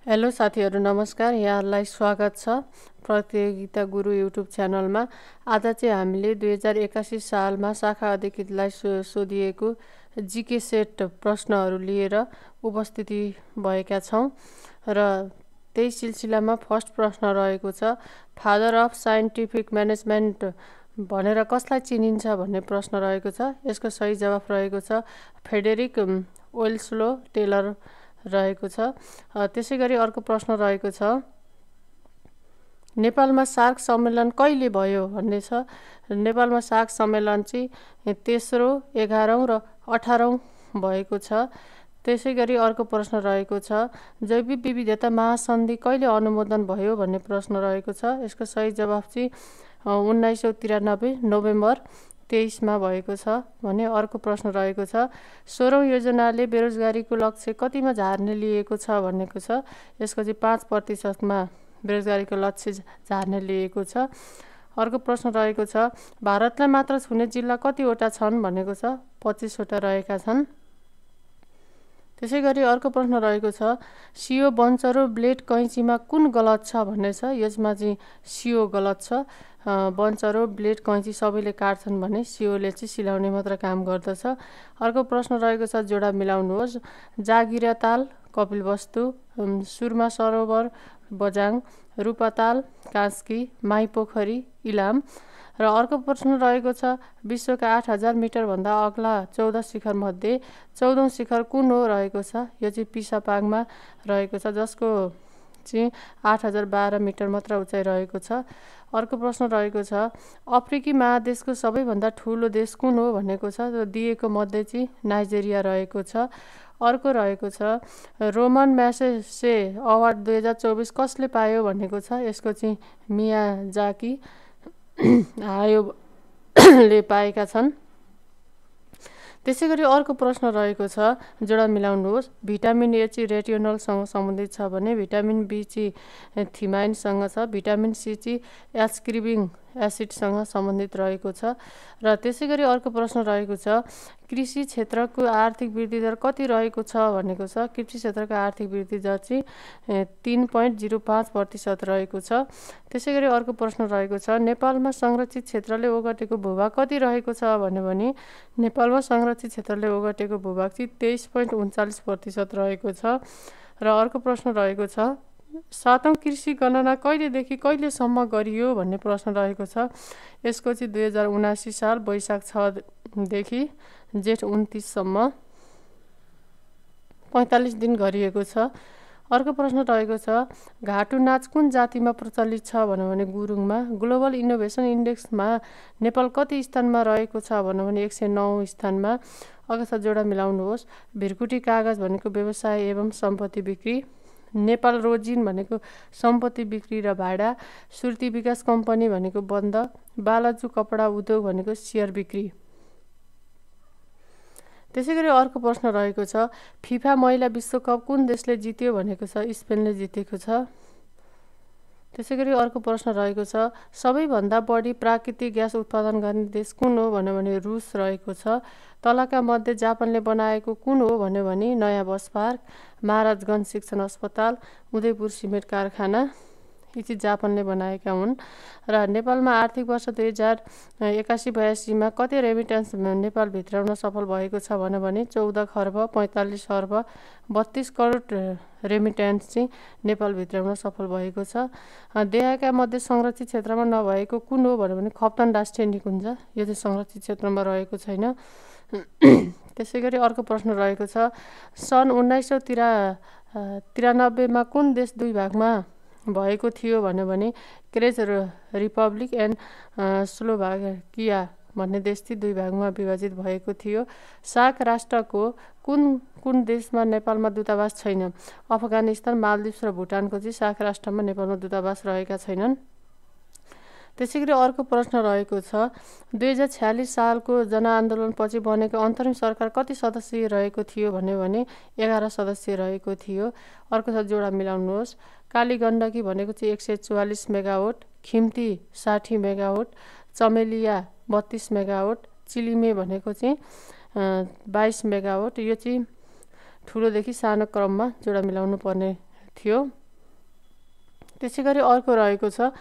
Hello साथीहरू नमस्कार, यहाँहरूलाई स्वागत छ प्रतियोगिता गुरु युट्युब च्यानलमा। आज चाहिँ हामीले 2081 सालमा शाखा अधिकृतलाई सोधिएको जीके सेट प्रश्नहरू लिएर उपस्थिति भएका छौँ र त्यही सिलसिलामा फर्स्ट प्रश्न रहेको छ, फादर अफ साइन्टिफिक म्यानेजमेन्ट भनेर कसलाई चिनिन्छ भन्ने प्रश्न रहेको छ। यसको सही जवाफ रहेको छ फ्रेडरिक वेल्सलो टेलर रहेको छ। त्यसै गरी अर्को प्रश्न रहेको छ, नेपालमा सार्क सम्मेलन कहिले भयो भन्ने छ। नेपालमा सार्क सम्मेलन चाहिँ तेस्रो, 11औं र 18औं भएको छ। त्यसै गरी अर्को प्रश्न रहेको छ, जैविक विविधता महासन्धि कहिले अनुमोदन भयो भन्ने प्रश्न रहेको छ। यसको सही जवाफ चाहिँ 1993 नोभेम्बर 23मा भएको छ भने अर्को प्रश्न रहेको छ, 16औं योजनाले बेरोजगारीको लक्ष्य कतिमा झार्ने लिएको छ भनेको छ। यसको चाहिँ 5%मा बेरोजगारीको लक्ष्य झार्ने लिएको छ। अर्को प्रश्न रहेको छ, भारतलाई मात्र छुने जिल्ला कतिवटा छन् भनेको छ। 25वटा रहेका छन्। त्यसै गरी अर्को प्रश्न रहेको छ, सियो बन्चरो ब्लेड कैँचीमा कुन गलत छ भन्ने छ। यसमा चाहिँ सियो गलत छ। बन्चरो ब्लेड कैँची सबैले काट्छन् भने सियोले चाहिँ सिलाउने मात्र काम गर्दछ। अर्को प्रश्न रहेको छ, जोडा मिलाउनुहोस्। जागिरा ताल कपिलवस्तु, सुरमा सरोवर बजाङ, रूपाताल कास्की, माइपोखरी इलाम। र अर्को प्रश्न रहेको छ, विश्वका 8000 मिटरभन्दा अग्ला 14 शिखर मध्ये 14औं शिखर कुन हो रहेको छ। यो चाहिँ पिसापाङमा रहेको छ, जसको चाहिँ 8012 मिटर मात्र उचाइ रहेको छ। अर्को प्रश्न रहेको छ, अफ्रिकी महादेशको सबैभन्दा ठुलो देश कुन हो भनेको छ। र दिएको मध्ये चाहिँ नाइजेरिया रहेको छ। अर्को रहेको छ, रोमन म्यासेसे अवार्ड 2024 कसले पायो भनेको छ। यसको चाहिँ मियाजाकी आयोले पाएका छन्। त्यसै गरी अर्को प्रश्न रहेको छ, जोडा मिलाउनुहोस्। भिटामिन ए चाहिँ रेटिनोलसँग सम्बन्धित छ भने भिटामिन बी चाहिँ थिमाइनसँग छ। भिटामिन सी चाहिँ एस्क्रिबिक एसिडसँग सम्बन्धित रहेको छ। र त्यसै गरी अर्को प्रश्न रहेको छ, कृषि क्षेत्रको आर्थिक वृद्धि दर कति रहेको छ भनेको छ। कृषि क्षेत्रको आर्थिक वृद्धि दर चाहिँ 3.05% रहेको छ। त्यसै गरी अर्को प्रश्न रहेको छ, नेपालमा संरक्षित क्षेत्रले ओगटेको भूभाग कति रहेको छ भने नेपालमा संरक्षित क्षेत्रले ओगटेको भूभाग चाहिँ 23.39% रहेको छ। र अर्को प्रश्न रहेको छ, 7औं कृषि गणना कहिलेदेखि कहिलेसम्म गरियो भन्ने प्रश्न रहेको छ। यसको चाहिँ 2079 साल वैशाख 6 देखि जेठ 29 सम्म 45 दिन गरिएको छ। अर्को प्रश्न रहेको छ, घाटु नाच कुन जातिमा प्रचलित छ भने गुरुङमा। ग्लोबल इनोभेसन इन्डेक्समा नेपाल कति स्थानमा रहेको छ भने 109 स्थानमा। अगस्त जोडा मिलाउनुहोस्। भिरकुटी कागज भनेको व्यवसाय एवं सम्पत्ति बिक्री। नेपाल रोजिन भनेको सम्पत्ति बिक्री र भाडा। सुर्ती विकास कम्पनी भनेको बन्द। बालाजु कपडा उद्योग भनेको सेयर बिक्री। त्यसै गरी अर्को प्रश्न रहेको छ, फिफा महिला विश्वकप कुन देशले जित्यो भनेको छ। स्पेनले जितेको छ। त्यसै गरी अर्को प्रश्न रहेको छ, सबैभन्दा बढी प्राकृतिक ग्यास उत्पादन गर्ने देश कुन हो भने रुस रहेको छ। तलका मध्ये जापानले बनाएको कुन हो भने नयाँ बस पार्क, महाराजगञ्ज शिक्षण अस्पताल, उदयपुर सिमेन्ट कारखाना। यी चाहिँ जापानले बनाएका हुन्। र नेपालमा आर्थिक वर्ष 2081-82मा कति रेमिट्यान्स नेपाल भित्राउन सफल भएको छ भने 14 खर्ब 45 अर्ब 32 करोड रेमिट्यान्स चाहिँ नेपाल भित्राउन सफल भएको छ। देहाका मध्ये संरक्षित क्षेत्रमा नभएको कुन हो भने खप्तन राष्ट्रिय निकुञ्ज। यो चाहिँ संरक्षित क्षेत्रमा रहेको छैन। त्यसै गरी अर्को प्रश्न रहेको छ, सन् 1993मा कुन देश दुई भागमा भएको थियो भने क्रेज रिपब्लिक एन्ड स्लोभाकिया भन्ने देश चाहिँ दुई भागमा विभाजित भएको थियो। सार्क राष्ट्रको कुन देशमा नेपालमा दूतावास छैन। अफगानिस्तान, मालदिप्स र भुटानको चाहिँ सार्क राष्ट्रमा नेपालमा दूतावास रहेका छैनन्। त्यसै गरी अर्को प्रश्न रहेको छ, 2046 सालको जनआन्दोलनपछि बनेको अन्तरिम सरकार कति सदस्यीय रहेको थियो भने 11 सदस्य रहेको थियो। अर्को छ, जोडा मिलाउनुहोस्। कालीगण्डकी भनेको चाहिँ 144 मेगावाट, खिम्ती 60 मेगावाट, चमेलिया 32 मेगावाट, चिलिमे भनेको चाहिँ 22 मेगावाट। यो चाहिँ ठुलोदेखि सानो क्रममा जोडा मिलाउनु पर्ने थियो। त्यसै गरी अर्को रहेको छ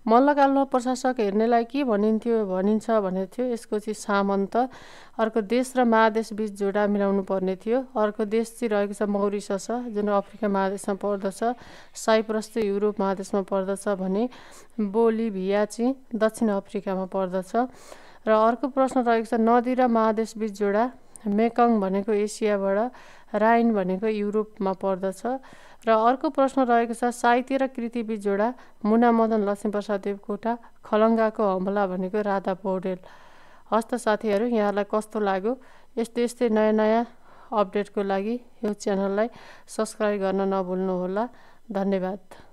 मल्लकालमा प्रशासक हेर्नेलाई के भनिन्छ भने थियो यसको चाहिँ सामन्त। अर्को देश र महादेश बीच जोडा मिलाउनु पर्ने थियो। अर्को देश चाहिँ रहेको छ मौरिसस जुन अफ्रिका महादेशमा पर्दछ। साइप्रस चाहिँ युरोप महादेशमा पर्दछ भने बोलिभिया चाहिँ दक्षिण अफ्रिकामा पर्दछ। र अर्को प्रश्न रहेको छ नदी र महादेश बीच जोडा मेकङ भनेको एसियाबाट राइन भनेको युरोपमा पर्दछ। र अर्को प्रश्न रहेको छ साहित्य र कृति बीच जोडा मुना मदन लक्ष्मीप्रसाद देवकोटा खलङ्गाको हमला भनेको राधा पौडेल। हस्त साथीहरू यहाँलाई कस्तो लाग्यो? यस्तै नयाँ नयाँ अपडेटको लागि यो च्यानललाई सब्सक्राइब गर्न नभुल्नुहोला। धन्यवाद।